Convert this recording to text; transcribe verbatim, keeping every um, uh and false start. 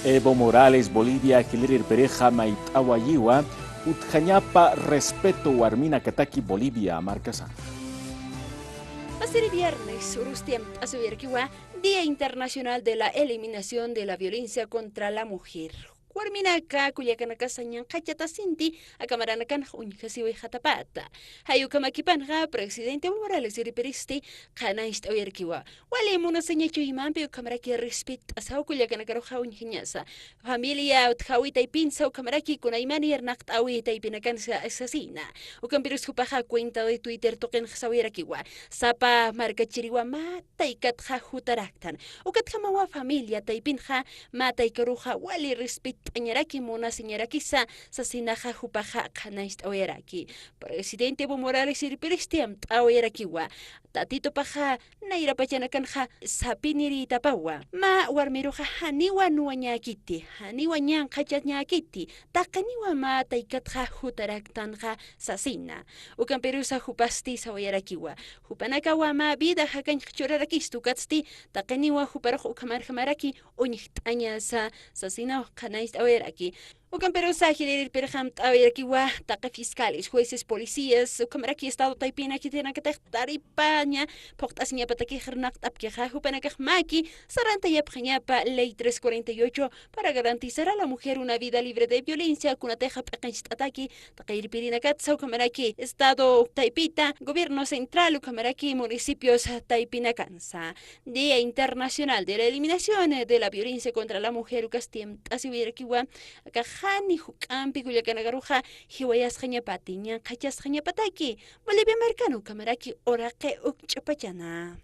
Evo Morales, Bolivia, jilïr irpirixa mayt'awayiwa, utjañapa respeto warminakataki Bolivia markasan. Pasiri viernes urusti amt'asiwayarakiwa Día Internacional de la Eliminación de la Violencia contra la Mujer. Warminaka kullakanakasa ñanqhachatasinti aka maranakanxa uñjasiwayxatapata. Jay ukhamakipanxa presidente Evo Morales irpiristi qhanañcht'awayarakiwa. Wali munasiña chuymampi ukhamaraki respett'asaw kullakanakaruxa uñjañasa. Familia utjawi taypinsa ukhamaraki kunaymani irnaqt'awi taypinakansa sasina. Ukampirus jupaxa cuenta de Twitter tuqinxa sawayarakiwa. Sapa markachiriwa mä taykatxa jutaraktan. Ukatjamawa familia taypinxa mä taykaruxa wali respett'añaraki munasiñarakisa sasinaxa jupaxa qhanañcht'awayaraki. Presidente Evo Morales irpiristi amt'awayarakiwa. Tatitupaxa nayrapachanakanxa sapinirïtapawa. Mä warmiruxa janiwa nuwañäkiti, janiwa ñanqhachañäkiti, taqiniwa mä taykatxa jutaraktanxa sasina. Ukampirusa jupasti sawayarakiwa. Jupanakawa mä vida jakañx churarakistu ukatsti, taqiniwa juparux ukhamarjamaraki uñjt'añasa sasinaw qhanañcht'awayaraki. Ukampirusa jilïr irpirxa amt'awayarakiwa taqi fiscales, jueces, policías, ukhamaraki estado taypina khitinakatix taripaña phuqt'asiñapatakix irnaqt'apkixa, jupanakax mäki sarantayapxañapa ley tres cuarenta y ocho para garantizar a la mujer una vida libre de violencia, kunatixa p'iqincht'ataki taqi irpirinakatsa ukhamaraki estado taypita, gobierno central ukhamaraki municipios taypinakansa. Día Internacional de la Eliminación de la Violencia contra la Mujer ukasti amt'asiwayarakiwa, aka jani juk'ampi kullakanakaruxa jiwayasxañapati, ñanqhachasxañapataki Bolivia markan ukhamaraki uraqi ukch'apachana.